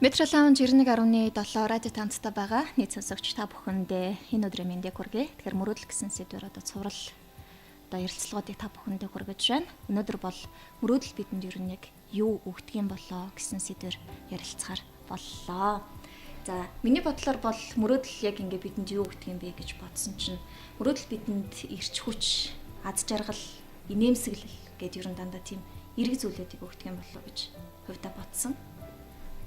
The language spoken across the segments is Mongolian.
Metro Lounge 91.7 радио танцтай байгаа. Нийт сонсогч та бүхэндээ энэ өдрийн мэндийг хүргэе. Тэгэхээр мөрөөдөл гэсэн сэдвээр одоо цуврал одоо ярилцлагуудыг та бүхэндээ хүргэж байна. Өнөөдөр бол мөрөөдөл бидэнд ер нь яг юу өгдөг юм болоо гэсэн сэдвээр ярилцахаар боллоо. За, миний бодлоор бол мөрөөдөл яг ингээ бидэнд юу өгдөг юм бэ гэж бодсон чинь мөрөөдөл бидэнд эрч хүч, аз жаргал, инээмсэглэл гэдээ ер нь дандаа тийм эерэг зүйлүүдийг өгдөг юм болоо гэж хувьдаа бодсон.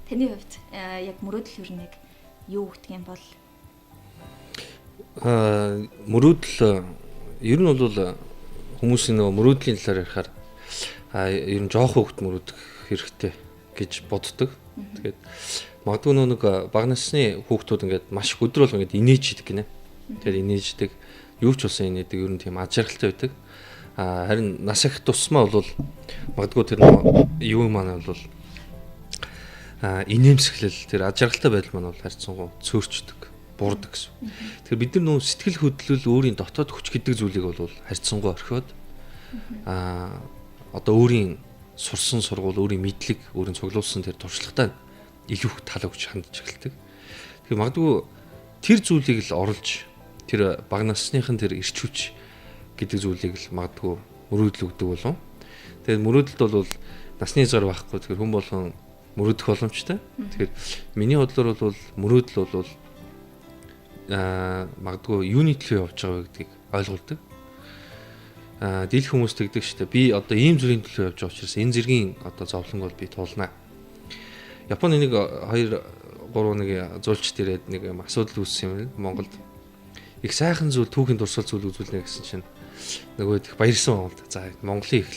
Таны хувьд яг мөрөөдөл ер нь яг юу өгдөг юм бол? Мөрөөдөл ер нь бол хүмүүсийн нөгөө мөрөөдлийн талаар ярихаар ер нь жоох хүүхэд мөрөөдөх хэрэгтэй гэж боддог. Тэгээд магадгүй нөгөө нэг бага насны хүүхдүүд ингээд маш их өдөр болго ингээд инээж идэг гинэ. Тэгээд инээждэг, юу ч болсон инээдэг, ер нь тийм аз жаргалтай байдаг. Харин нас их тусмаа бол магадгүй тэр нөгөө юу маань бол инээмсэглэл, тэр аз жаргалтай байдал маань бол харьцангуй цөөрчдөг, буурдаг гэсэн. Тэгэхээр бид нар нөгөө сэтгэл хөдлөл, өөрийн дотоод хүч гэдэг зүйлийг бол харьцангуй орхиод одоо өөрийн сурсан сургууль, өөрийн мэдлэг, өөрийн цуглуулсан тэр туршлагатай илүү их тал өгч хандж эхэлдэг. Тэгэхээр магадгүй тэр зүйлийг л оруулж, тэр бага насныхын тэр эрч хүч гэдэг зүйлийг л магадгүй мөрөөдөл өгдөг болов. Тэгээд мөрөөдөлд бол насны зар байхгүй. Тэгэхээр хүн болгон мөрөөдөх боломжтой. Тэгэхээр миний бодлоор бол мөрөөдөл бол магадгүй юуны төлөө явж байгаа вэ гэдгийг ойлгуулдаг. Дийлэх хүмүүс тэгдэг шүү дээ. Би одоо ийм зүйлийн төлөө явж байгаа учраас энэ зэргийн одоо зовлонг бол би туулнаа. Японы нэг 2 3 нэг зуулч дээрээд нэг юм асуудал үүссэн юм байна Монголд. Их сайхан зүйл, түүхийн дурсгал зүйл үзүүлнэ гэсэн чинь нөгөө их баярсан Монголд. За, Монголын их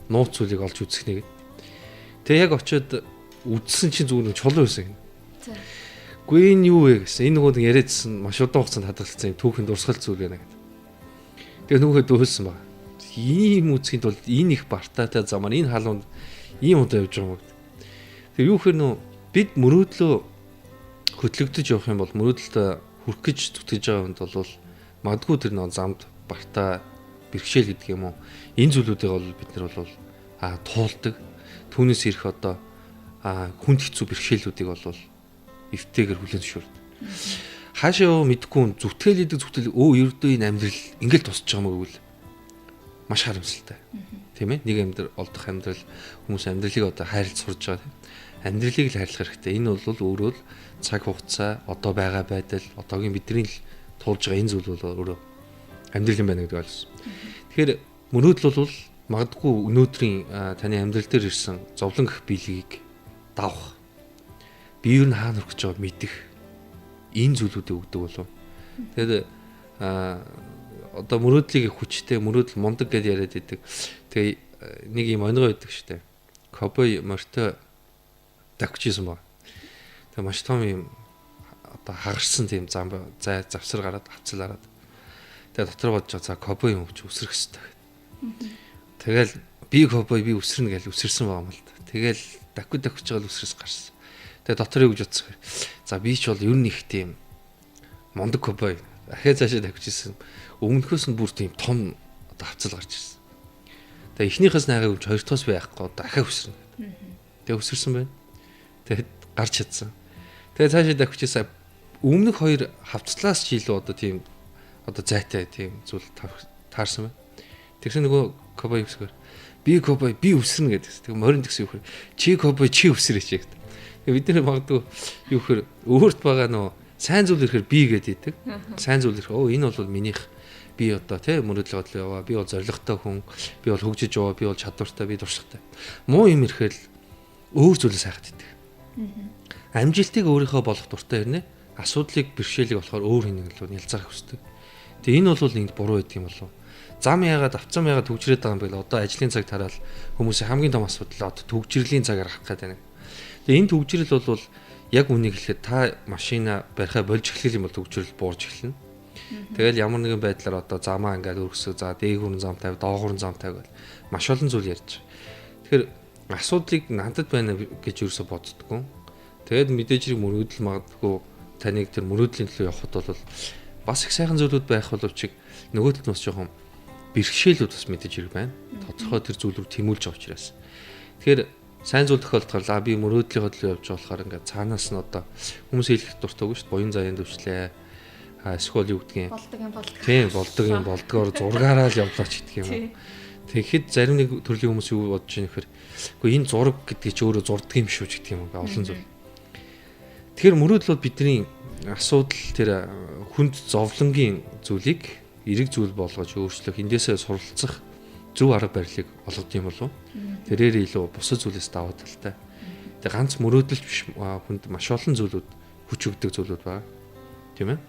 нууц зүйлийг олж үзэх нэг. Тэгээ яг очиод үдсэн чинь зүгээр нэг чулуу байсан гэнэ. Гүй энэ юу вэ гэсэн. Энэ нөгөө нэг яриадсэн маш удаан хугацаанд хадгалсан юм түүхийн дурсгал зүйл байна гэдэг. Тэгээ нөгөөд дөөсөн баг. Ийм үзэхийн тулд энэ их бартаатай замаар энэ халуунд ийм удаа явж байгаа юм гэдэг. Тэгээ юу гэхээр нөө бид мөрөөдлөө хөтлөгдөж явах юм бол мөрөөдөлтөд хүрэх гэж зүтгэж байгаа хүнд бол магадгүй тэр нөө замд бартаа бэрхшээл гэдэг юм уу, энэ зүйлүүдийг бол бид нар бол туулдаг. Түүнээс ирэх одоо хүнд хэцүү бэрхшээлүүдийг бол эвтэйгээр хүлээн зөвшөөрдөг. Хаашаа яваа мэдэхгүй зүтгэл идэг зүтгэл ердөө энэ амьдрал ингээл тусч байгаа юм гэвэл маш харамсалтай. Тийм ээ? Нэг амьдрал олдох амьдрал, хүмүүс амьдралыг одоо хайрлаж сурж байгаа тийм. Амьдралыг л хайрлах хэрэгтэй. Энэ бол өөрөө л цаг хугацаа, одоо байгаа байдал, одоогийн бидний л туулж байгаа энэ зүйл бол өөрөө амьдрал юм байна гэдэг ойлгосон. Тэгэхээр мөрөөдөл бол магадгүй өнөөдрийн таны амьдрал дээр ирсэн зовлон гэх биелгийг давах, би юу н хаана хүрэх гэж байгааг мэдэх энэ зүйлүүдийг өгдөг болов. Тэгээд одоо мөрөөдлийг хүчтэй, мөрөөдөл мундаг гэдээ яриад идэг. Тэгээ нэг юм онгой байдаг штэ. Кобой морьтой давхижсэн баг. Тэгээ маш том юм одоо хагарсан тийм зам зай завсар гараад хавцал гараад. Тэгээ дотор бодож байгаа, за кобой юм чи үсрэх хэвээр. Тэгэл би кобой, би үсрэнэ гэж үсэрсэн байгаа юм л да. Тэгэл давхи давхиж байгаа л үсрэс гарсан. Тэгээ дотор юу гэж бодсон хэрэг. За би ч бол ер нь их тийм мундаг кобой. Ахаа цаашаа давхижсэн. Өмнөхөөс нь бүр тийм том одоо хавцал гарч ирсэн. Тэгээ эхнийхээс найгаа өгч хоёр дахьаас би яахгүй дахиад үсрэнэ. Тэгээ үсэрсэн байна. Тэгээд гарч чадсан. Тэгээ цаашаа давхижсэн. Өмнөх хоёр хавцлаас ч илүү одоо тийм одоо зайтай тийм зүйл таарсан байна. Тэгсэн нөгөө кобой үсгээр би кобой, би үсрэнэ гэдэг. Тэгээ морин тэгсэн юу гэхээр чи кобой, чи үсрээч гэдэг. Тэгээ бид нар магадгүй юу гэхээр өөрт байгаа нөө сайн зүйл ирэхээр би гэдэг идэг. Сайн зүйл ирэхээр өө энэ бол минийх, би одоо тий мөрөөдөл бодлоо яваа, би бол зоригтой хүн, би бол хөгжиж яваа, би бол чадвартай, би туршлагатай. Муу юм ирэхээр өөр зүйлээ сайхад идэг. Амжилтыг өөрийнхөө болох дуртай хэрнээ асуудлыг бэрхшээлийг болохоор өөр хин нэг л нялзарах хүсдэг. Тэгээ энэ бол энд буруу байдаг юм болов. Зам яагаад авцам яагаад төгжрээд байгаа юм бэ? Одоо ажлын цаг тараал хүмүүсийн хамгийн том асуудал одоо төгжрлийн цагаар гарах гэдэг байна. Тэгээ энэ төгжрөл бол яг үнийг хэлэхэд та машина барихаа болж эхлэх юм бол төгжрөл буурж эхэлнэ. Тэгэл ямар нэгэн байдлаар одоо замаа ингээд өргөсөө, за дээгүүрэн зам тавь, доогуурын зам тавь гэл маш олон зүйл ярьж байгаа. Тэгэхээр асуудлыг надад байна гэж юусоо боддгоо. Тэгээд мэдээж хэрэг мөрөөдөл магадгүй таныг тэр мөрөөдлийн төлөө явхад бол бас их сайхан зүйлүүд байх боловч нөгөө талд нь бас жоохон бэрхшээлүүд бас мэдээж хэрэг байна. Тодорхой тэр зүйл рүү тэмүүлж байгаа учраас. Тэгэхээр Сайн зүйл тохиолдохоор л би мөрөөдлийнхөө төлөө явж болохоор ингээд цаанаас нь одоо хүмүүс хэлэх дуртай үг шүү дээ. Буян заяан төвчлээ. Эсвэл юу гэдгийг болдог юм болдог. Тийм, болдог юм болдгоор зургаараа л явлаа ч гэдэг юм уу. Тэгэхэд зарим нэг төрлийн хүмүүс юу бодож байгаа нөхөр үгүй энэ зураг гэдгийг чи өөрөө зурдаг юм шүү ч гэдэг юм уу олон зүйл. Тэгэхээр мөрөөдөл бол бидний асуудал тэр хүнд зовлонгийн зүйлийг эерэг зүйл болгож өөрчлөх, эндээсээ суралцах зөв арга барилыг олгод юм болов. Тэрээр илүү бусад зүйлээс давуу талтай. Тэгээ ганц мөрөөдөлч биш хүнд маш олон зүйлүүд хүч өгдөг зүйлүүд байна. Тийм ээ?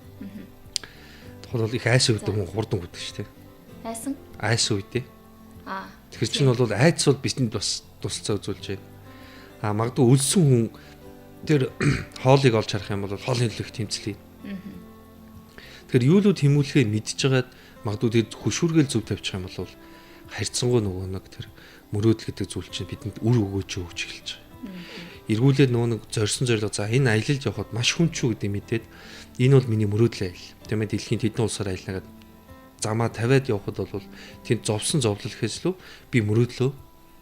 Тухайлбал их айс өгдөг хүн хурдан хүдэг шүү дээ. Айсан? Айс үедээ. Тэгэхээр чинь бол айдас бол бидэнд бас тусалцаа үзүүлж байна. А магадгүй өлсөн хүн тэр хоолыг олж харах юм бол хоолны төлөх тэмцлээ. Тэгэхээр юу л тэмүүлэхээ мэдж байгаад магадгүй тэр хөшүүргээл зөв тавьчих юм бол харьцангуй нөгөө нэг тэр мөрөөдөл гэдэг зүйл чинь бидэнд үр өгөөж өгч эхэлж байгаа. Эргүүлээд нөгөө нэг зорьсон зорилго за энэ аялалд явхад маш хүнчүү гэдэг мэдээд энэ бол миний мөрөөдөл аялал. Тийм ээ, дэлхийн тэдэн улсаар аялна гэдэг замаа тавиад явхад бол тэнд зовсон зовлон гэхээс илүү би мөрөөдлөө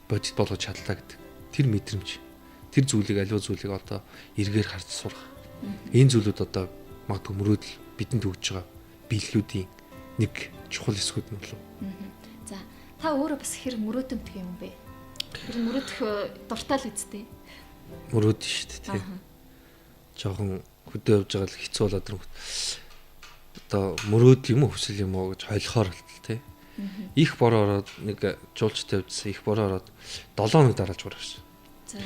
бодит болгож чадлаа гэдэг тэр мэдрэмж, тэр зүйлийг аливаа зүйлийг одоо эргээр харж сурах. Энэ зүйлүүд одоо магадгүй мөрөөдөл бидэнд өгж байгаа биеллүүдийн нэг чухал хэсгүүд нь болов. За, та өөрөө бас хэр мөрөөдөмтгий юм бэ? Тэр мөрөөдөх дуртай л үсттэй. Мөрөөд шүү дээ, тий. Жохон хөдөө явж байгаа л хэцүү болоод ирэнгүүт одоо мөрөөдөл юм уу хүсэл юм уу гэж хойлохоор л тий. Их бороо ороод нэг жуулчтай явжсан. Их бороо ороод 7 хоног дараалж бороо ирсэн. За.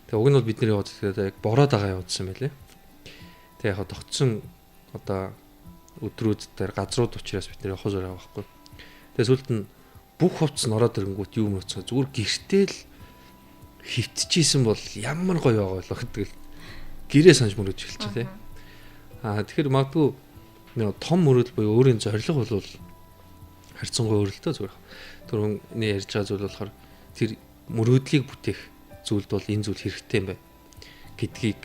Тэгээ уг нь бол бид нэр яваад тэгээд яг бороо дагаа явуулсан байлээ. Тэгээ яг тогтсон одоо өдрүүд дээр газрууд учраас бид нэр явах зориог байхгүй. Тэгээ сүүлд нь бүх хувцас нь ороод ирэнгүүт юу мөцөө зүгээр гэртээ л хөвтчихсэн бол ямар гоё байгаа болоо гэдэг л гэрээ санаж мөрөж эхэлчих тий. Аа тэгэхээр магадгүй нэг том мөрөөдөл буюу өөрийн зорилго бол харьцангуй өөрөлдөө зүгээр. Түрүүний ярьж байгаа зүйл болохоор тэр мөрөөдлийг бүтээх зүйлд бол энэ зүйл хэрэгтэй юм байна гэдгийг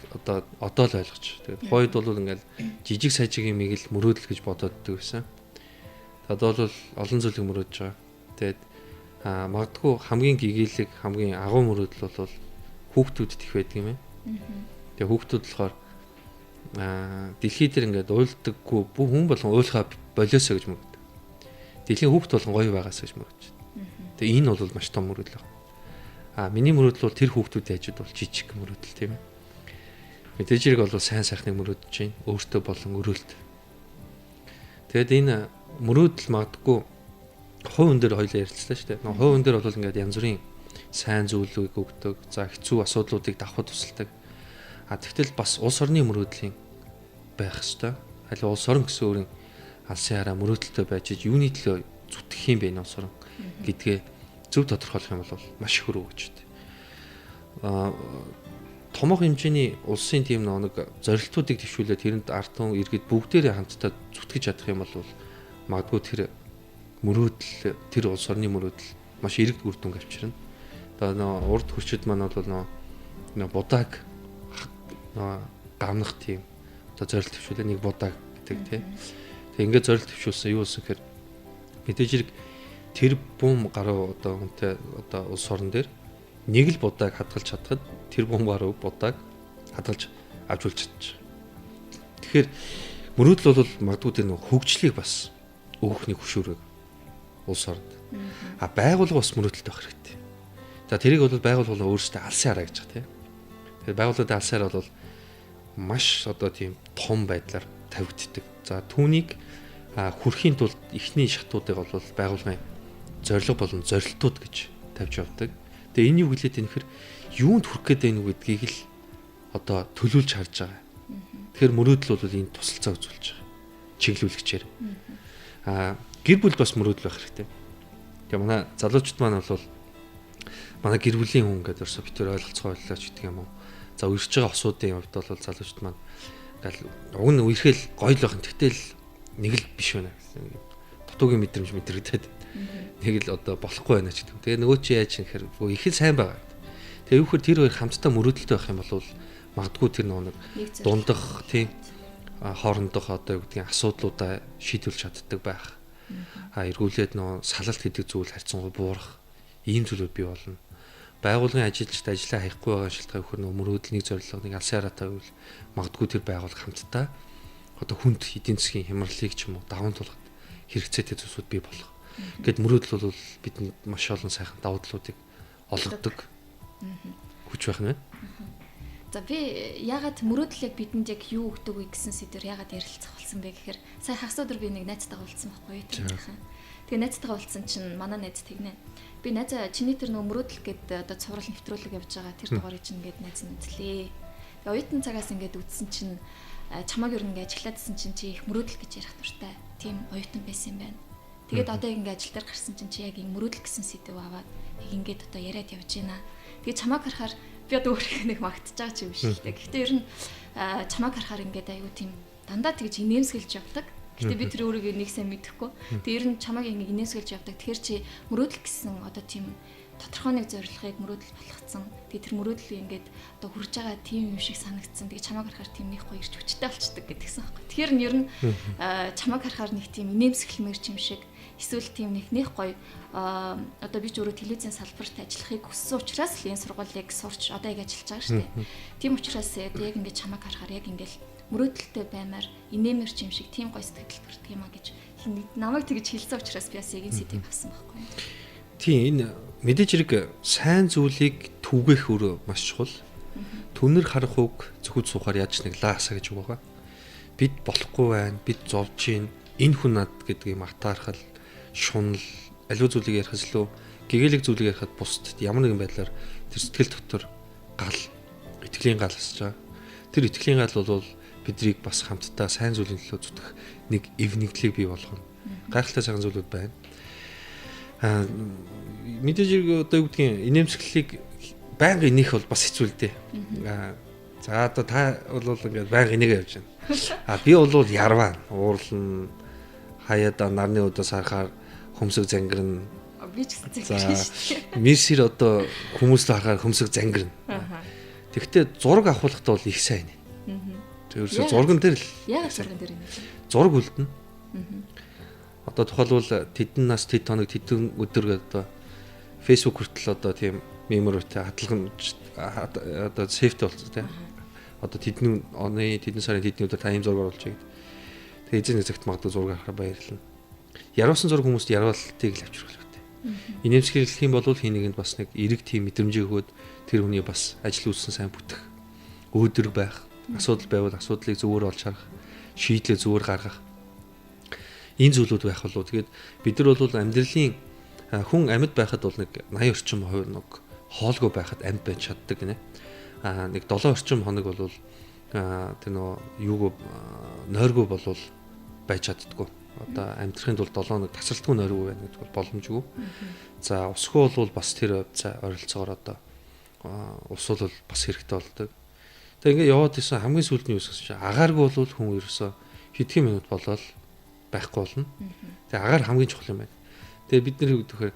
одоо л ойлгож. Тэгээд тухайд бол ингээл жижиг сажиг юмыг л мөрөөдөл гэж бодооддаг байсан. Одоо бол олон зүйлийг мөрөөдөж байгаа. Тэгээд магадгүй хамгийн гэгээлэг хамгийн агуу мөрөөдөл бол хүүхдүүдэд их байдаг юм байна. Тэгээ хүүхдүүд болохоор дэлхий дээр ингээд уйлдаггүй бүх хүн болгон уйлахаа болиосоо гэж мөрөөддөг. Дэлхийн хүүхд болгон гоё байгаасаа гэж мөрөөдж. Тэгээ энэ бол маш том мөрөөдөл байна. Миний мөрөөдөл бол тэр хүүхдүүдийн хажууд бол жижиг мөрөөдөл тийм ээ. Мэдээж хэрэг бол сайн сайхныг мөрөөдөж байна. Өөртөө болон өрөөлт. Тэгээд энэ мөрөөдөл магадгүй хувь хүн дээр хоёлаа ярилцлаа шүү дээ. Нөгөө хувь хүн дээр бол ингээд янз бүрийн сайн зүйлийг өгдөг. За хэцүү асуудлуудыг давхад тусалдаг. Тэгтэл бас улс орны мөрөөдлийн байх ёстой. Аль улс орон гэсэн өөрийн алсын хараа мөрөөдөлтэй байж юуны төлөө зүтгэх юм бэ энэ улс орон гэдгээ зөв тодорхойлох юм бол маш их хөрөв өгч байна. Томоохон хэмжээний улсын тийм нэг зорилтуудыг төвшүүлээд тэрэнд ард түмэн иргэд бүгдээрээ хамтдаа зүтгэж чадах юм бол магадгүй тэр мөрөөдөл тэр улс орны мөрөөдөл маш эрэг үр дүнг авчирна. Одоо нөө урд хөрчид маань бол нөө будааг нөө гамнах тийм одоо зорилт төвшүүлээ нэг будааг гэдэг тий. Тэг ингээд зорилт төвшүүлсэн юу болсон гэхээр мэдээж хэрэг тэр бум гаруй одоо хүнтэй одоо улс орон дээр нэг л будааг хадгалж чадхад тэр бум гаруй будааг хадгалж авч үлж чадчих. Тэгэхээр мөрөөдөл бол магадгүй тэр нэг хөгжлийг бас өгөх нэг хөшүүрэг улс оронд. А байгууллага бас мөрөөдөлтэй байх хэрэгтэй. За тэрийг бол байгууллага өөрсдөө алсын хараа гэж байгаа тийм. Тэгэхээр байгууллагын алсын хараа бол маш одоо тийм том байдлаар тавигддаг. За түүнийг хүрхийн тулд эхний шатуудыг бол байгууллагын зорилго болон зорилтууд гэж тавьж явдаг. Тэгээ энэ юу гэлээд энэ хэр юунд хүрэх гээд байна вэ гэдгийг л одоо төлөвлөж харж байгаа. Тэгэхээр мөрөөдөл бол энэ тусалцаа үзүүлж байгаа. Чиглүүлэгчээр. Гэр бүл бас мөрөөдөл байх хэрэгтэй. Тэгээ манай залуучууд маань бол манай гэр бүлийн хүн гэдэг ерөөсө бид төр ойлголцоо ойллоо ч гэдэг юм уу. За үерч байгаа осуудын хувьд бол залуучууд маань ингээл уг нь үерхэл гоё л байх. Тэгтэл нэг л биш байна гэсэн. Дутуугийн мэдрэмж мэдрэгдээд нэг л одоо болохгүй байна ч гэдэг. Тэгээ нөгөө чи яаж юм гэхээр их л сайн байгаа. Тэгээ юу гэхээр тэр хоёр хамтдаа мөрөөдөлтэй байх юм бол магадгүй тэр нөгөө нэг дундах тийм хоорондох одоо юу гэдгийг асуудлуудаа шийдвэрлэж чаддаг байх. Эргүүлээд нөгөө салалт гэдэг зүйл харьцангуй буурах ийм зүйлүүд бий болно. Байгууллагын ажилчид ажлаа хаяхгүй байгаа шалтгаан вөхөр нөгөө мөрөөдөл нэг зорилго нэг алсын хараатай байвал магадгүй тэр байгууллага хамтдаа одоо хүнд эдийн засгийн хямралыг ч юм уу даван тулахад хэрэгцээтэй зүйлсүүд бий болох. Гэт мөрөөдөл бол бидэнд маш олон сайхан давуу талуудыг олгодог хүч байх нь байна. За би ягаад мөрөөдөл яг бидэнд яг юу өгдөг вэ гэсэн сэдвээр ягаад ярилцах болсон бэ гэхээр сая хагас өдөр би нэг найзтайгаа уулзсан байхгүй юу. Тэгээ найзтайгаа уулзсан чинь манай найз тэгнэ. Би найзаа чиний тэр нөгөө мөрөөдөл гээд одоо цуврал нэвтрүүлэг явж байгаа тэр дугаарыг чинь ингээд найз нь үзлээ. Тэгээ оюутан цагаас ингээд үзсэн чинь чамааг ер нь ингээд ажиллаадсэн чинь чи их мөрөөдөл гэж ярих дуртай. Тийм оюутан байсан юм байна. Тэгээд одоо яг ингээд ажил дээр гарсан чинь чи яг юм мөрөөдөл гэсэн сэдв аваад яг ингээд одоо яриад явж байна. Тэгээ чамааг харахаар би одоо өөрийнхөө нэг магтаж байгаа ч юм шиг л дээ. Гэхдээ ер нь чамааг харахаар ингээд аюу тийм дандаа тэгж инээмсэглэж явдаг. Гэхдээ би тэр өөрийгөө нэг сайн мэдэхгүй. Тэгээ ер нь чамааг ингээд инээмсэглэж явдаг. Тэгэхээр чи мөрөөдөл гэсэн одоо тийм тодорхой нэг зорилгыг мөрөөдөл болгоцсон. Тэгээ тэр мөрөөдлийг ингээд одоо хүрж байгаа тийм юм шиг санагдсан. Тэгээ чамааг харахаар тийм нэг гоё ирч хүчтэй болчдөг гэдгийгсэн байхгүй. Тэгэхээр нь ер нь чамааг харахаар нэг тийм инээмсэглэмэр юм шиг эсвэл тийм нэг нэг гоё одоо би ч өөрөө телевизийн салбарт ажиллахыг хүссэн учраас л энэ сургуулийг сурч одоо яг ажиллаж байгаа шүү дээ. Тийм учраас яг ингээд чамааг харахаар яг ингээд мөрөөдөлтэй баймаар инээмэр ч юм шиг тийм гоё сэтгэл төрдөг юм а гэж намайг тэгж хэлсэн учраас би бас яг энэ сэдвийг авсан байхгүй. Тийм, энэ мэдээж хэрэг сайн зүйлийг түгээх өрөө маш чухал. Түнэр харах үг зөвхөн суухаар яаж нэг лаасаа гэж үг байгаа. Бид болохгүй байна, бид зовж гин, энэ хүн над гэдэг юм атаархал, шунал, аливаа зүйлийг ярихаас илүү гэгээлэг зүйлийг ярихад бусдад ямар нэгэн байдлаар тэр сэтгэл дотор гал, итгэлийн гал асж байгаа. Тэр итгэлийн гал бол биднийг бас хамтдаа сайн зүйлийн төлөө зүтгэх нэг эв нэгдлийг бий болгоно. Гайхалтай сайхан зүйлүүд байна. Мэдээж хэрэг одоо юу гэдгийг инээмсэглэлийг байнга инех бол бас хэцүү л дээ. За одоо та бол ингээд байнга инээгээ явж байна. А би бол ярваа, уурлна, хаяада нарны өдөөс харахаар хөмсөг зангирна. Би ч гэсэн зангирна шүү дээ. Мерсер одоо хүмүүс л харахаар хөмсөг зангирна. Тэгэхдээ зураг авахлахад бол их сайн. Тэр ерөөсөө зурган дээр л яагаад зурган дээр инээ? Зураг үлдэнэ. Одоо тухайлбал тэдэн нас тэд хоног тэдэн өдөр гэдэг одоо Facebook хүртэл одоо тийм меморитэй хадгалах одоо сейфтэй болсон тийм. Одоо тэдний оны тэдэн сарын тэдний өдөр та ийм зураг оруулж гэдэг. Тэгээ эзэн нэг цагт магадгүй зураг харахаар баярлна. Яруусан зураг хүмүүст яруултыг л авчрах хэрэгтэй. Инээмсэглэх юм бол хин нэгэнд бас нэг эрэг тийм мэдрэмжийг өгөөд тэр хүний бас ажил үйлсэн сайн бүтэх, өөдрөг байх, асуудал байвал асуудлыг зөвөр олж харах, шийдлээ зөвөр гаргах. Энэ зүйлүүд байх болов. Тэгээд бид нар бол амьдралын хүн амьд байхад бол нэг 80 орчим хувь нэг хоолгүй байхад амьд байж чаддаг гинэ. Аа нэг 7 орчим хоног бол тэр нөө юугүй нойргүй болвол байж чаддаггүй. Одоо амьдрахын тулд 7 хоног тасралтгүй нойргүй байна гэдэг бол боломжгүй. За усгүй бол бас тэр за ойролцоогоор одоо ус бол бас хэрэгтэй болдог. Тэгээ ингээ яваад исэн хамгийн сүүлд нь юу гэсэн чинь агааргүй бол хүн ерөөсөө хэдхэн минут болоод байхгүй болно. Тэгээ агаар хамгийн чухал юм байна. Тэгээ бид нэр юу гэдэг вэхээр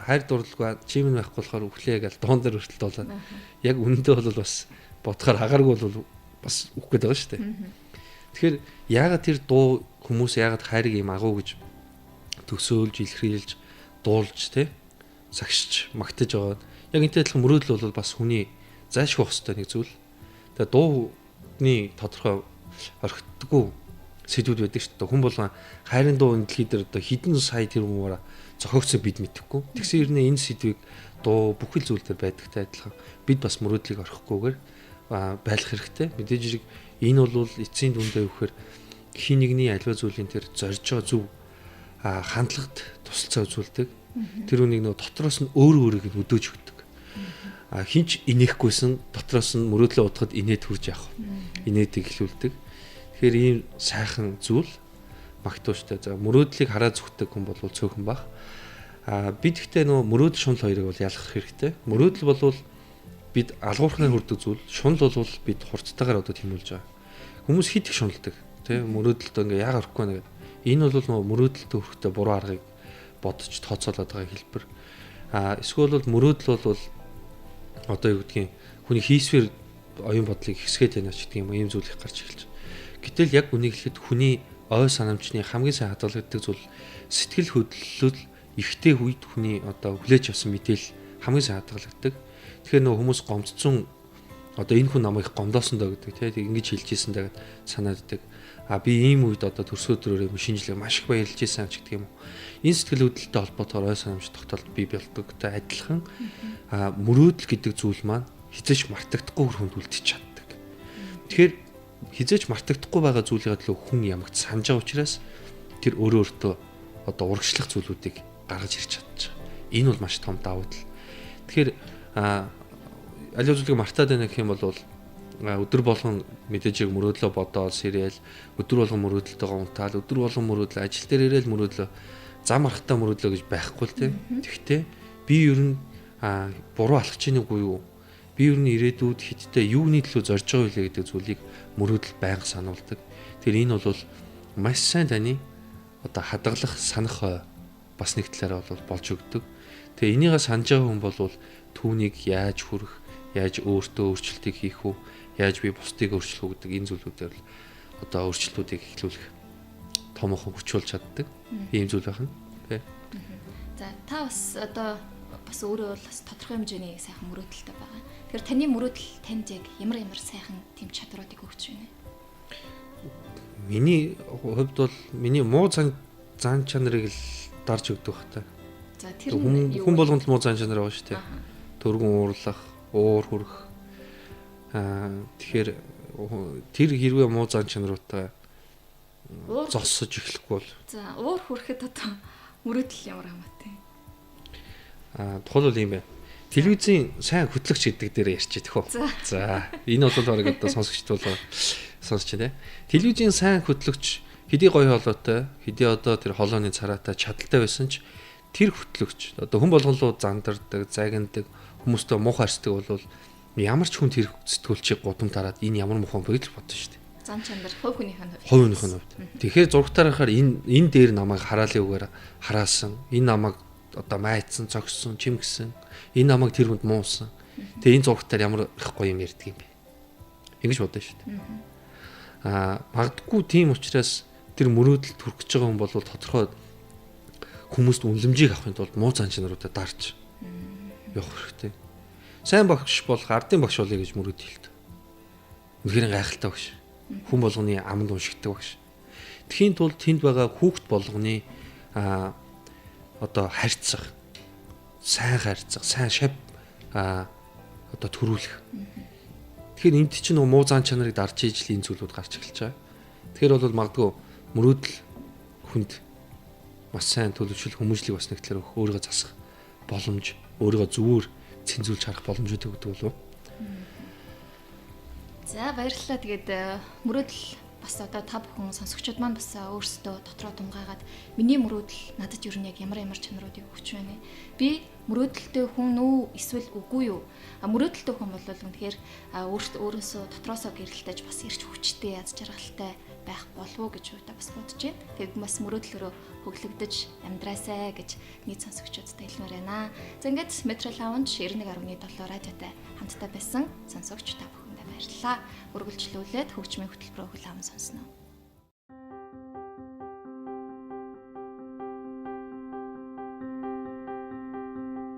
хайр дурлалгүй чим нь байхгүй болохоор үхлээ гэж дуун дээр хүртэл дуулаад. Яг үнэндээ бол бас бодохоор агааргүй бол бас үхэх гээд байгаа шүү дээ. Тэгэхээр яагаад тэр дуу хүмүүс яагаад хайрыг юм агуу гэж төсөөлж, илэрхийлж, дуулж тэ сагшиж, магтаж байгаа. Яг энэтэй адилхан мөрөөдөл бол бас хүний зайлшгүй байх ёстой нэг зүйл. Тэгээ дууны тодорхой орхитдаггүй сэдвүүд байдаг шүү дээ. Хүн болгон хайрын дуу энэ дэлхий дээр одоо хэдэн сая тэр хүмүүрээ зохиогдсон бид мэдэхгүй. Тэгсэн хэрнээ энэ сэдвийг дуу бүхэл зүйл дээр байдагтай адилхан бид бас мөрөөдлийг орхихгүйгээр байх хэрэгтэй. Мэдээж хэрэг энэ бол эцсийн дүндээ өгөхөр хин нэгний аливаа зүйлийн тэр зорж байгаа зөв хандлагад тусалцаа үзүүлдэг. Тэр үнийг нөө дотроос нь өөр өөрийг нь өдөөж өгдөг. Хинч инээхгүйсэн дотроос нь мөрөөдлөө удахад инээд хүрж явах. Инээдэг эхлүүлдэг. Тэгэхээр ийм сайхан зүйл магтууштай. За мөрөөдлийг хараа зүгтдэг хүн бол цөөхөн баг. Бид гэхдээ нөө мөрөөдөл шунал хоёрыг бол ялгах хэрэгтэй. Мөрөөдөл бол бид алгуурхнаар хүрдэг зүйл, шунал бол бид хурдтайгаар одоо тэмүүлж байгаа. Хүмүүс хит их шуналдаг. Тэ мөрөөдөлд ингээ яагаад өрөхгүй нэ гэдэг. Энэ бол нөө мөрөөдөлтөд хүрэхдээ буруу аргыг бодож тооцоолоод байгаа хэлбэр. Эсвэл бол мөрөөдөл бол одоо юу гэдгийг хүний хийсвэр оюун бодлыг хэсгээд байна ч гэдэг юм уу ийм зүйл их гарч эхэлж. Гэтэл яг үнийг хэлэхэд хүний ой санамжны хамгийн сайн хадгалагддаг зүйл сэтгэл хөдлөл ихтэй үед хүний одоо хүлээж авсан мэдээлэл хамгийн сайн хадгалагддаг. Тэгэхээр нөгөө хүмүүс гомдсон одоо энэ хүн намайг гомдоосон доо гэдэг тийм ингэж хэлж ийсэн даа гэд санаад идэг. А би ийм үед одоо төрсө өдрөөрөө шинжилгээ маш их баярлж ийсэн ч гэдэг юм уу. Энэ сэтгэл хөдлөлтөй холбоотойгоор ой санамж тогтоолт бий болдогтой адилхан мөрөөдөл гэдэг зүйл маань хизээч мартагдахгүй хүнд үлдчих чаддаг. Тэгэхээр хизээч мартагдахгүй байгаа зүйлийн төлөө хүн ямагт санаж байгаа учраас тэр өөрөө өөртөө одоо урагшлах зүйлүүдийг гаргаж ирч чадчих. Энэ бол маш том давуу тал. Тэгэхээр аливаа зүйлийг мартаад байна гэх юм бол өдөр болгон мэдээж яг мөрөөдлөө бодоол сэрэл өдөр болгон мөрөөдөлтөйгөө унтаал өдөр болгон мөрөөдлөө ажил дээр ирээл мөрөөдлөө зам арахтаа мөрөөдлөө гэж байхгүй л тийм. Тэгэхдээ би ер нь буруу алхаж ийн үгүй юу? Би ер нь ирээдүйд хидтэй юуны төлөө зорж байгаа вэ гэдэг зүйлийг мөрөөдөл байнга сануулдаг. Тэгэхээр энэ бол маш сайн таны одоо хадгалах санах бас нэг талаараа бол болж өгдөг. Тэгээ энийгээ санаж байгаа хүн бол түүнийг яаж хүрэх, яаж өөртөө өөрчлөлтийг хийх үү, яаж би бусдыг өөрчлөх үү гэдэг энэ зүйлүүдээр л одоо өөрчлөлтүүдийг эхлүүлэх томоохон хүч болж чаддаг. Ийм зүйл байна. Тэ. За та бас одоо бас өөрөө бол бас тодорхой хэмжээний сайхан мөрөөдөлтэй байгаа. Тэгэхээр таны мөрөөдөл танд яг ямар ямар сайхан тийм чадруудыг өгч байна вэ? Миний хувьд бол миний муу зан чанарыг л дарж өгдөг бах та. За тэр хүн болгонд л муу зан чанар байгаа шүү дээ. Төргөн уурлах, уур хүрэх. Тэгэхээр тэр хэрвээ муу зан чанаруудтай зогсож эхлэхгүй бол. За уур хүрэхэд одоо мөрөөдөл ямар хамаатай? Тухайлбал юм байна. Телевизийн сайн хөтлөгч гэдэг дээр ярьчих тэх үү. За энэ бол бараг одоо сонсогчд бол сонсч байна. Телевизийн сайн хөтлөгч хэдий гоё хоолойтой, хэдий одоо тэр хоолойны цараатай чадaltaй байсан ч тэр хөтлөгч одоо хүн болгон руу зандардаг, загнадаг, хүмүүстэй муухай харьцдаг бол ямар ч хүн тэр сэтгүүлчийг гудамд хараад энэ ямар муухай бэ гэж бодно шүү дээ. Зан чанар хувь хүнийх нь хувьд. Хувь хүнийх нь хувьд. Тэгэхээр зурагтаар харахаар энэ дээр намайг хараалын үгээр хараасан, энэ намайг одоо майцсан, цогссон, чимгсэн, энэ намайг тэр хүнд муусан. Тэгээ энэ зурагтаар ямар их гоё юм ярьдаг юм бэ? Ингэж бодно шүү дээ. Магадгүй тийм учраас тэр мөрөөдөл төрөх гэж байгаа хүн бол тодорхой хүмүүст үнэлэмжийг авахын тулд муу зан чанаруудаа дарж явах хэрэгтэй. Сайн багш болох ардын багш болъё гэж мөрөөдөл хэлдэг. Үнэхээр гайхалтай багш. Хүн болгоны аманд уншигддаг багш. Тэхийн тулд тэнд байгаа хүүхд болгоны одоо харьцах, сайн харьцах, сайн шав одоо төрүүлэх. Тэгэхээр энд чинь муу зан чанарыг дарж ижил энэ зүйлүүд гарч эхэлж байгаа. Тэгэхээр бол магадгүй мөрөөдөл хүнд маш сайн төлөвшил хүмүүжлийг бас нэг талаар өөрийгөө засах боломж, өөрийгөө зөвөр цэнзүүлж харах боломжуудыг өгдөг болов уу? За баярлалаа. Тэгээд мөрөөдөл бас одоо та бүхэн сонсогчид маань бас өөрсдөө дотроо тунгаагаад миний мөрөөдөл надад юу нэг ямар ямар чанаруудыг өгч байна вэ? Би мөрөөдөлтэй хүн үү эсвэл үгүй юу? Мөрөөдөлтэй хүн бол үнэхээр өөрөөсөө дотроосоо гэрэлтэж бас ирч хүчтэй, аз жаргалтай байх болов уу гэж уйтаа бас бодож байна. Тэгээд бас мөрөөдлөөрөө хөглөгдөж амьдраасай гэж нийт сонсогчдод хэлмээр байна. За ингээд Metro Lounge 91.7 радиотай хамтдаа байсан сонсогч та бүхэндээ баярлалаа. Үргэлжлүүлээд хөгжмийн хөтөлбөрөөр хүлээн сонсно.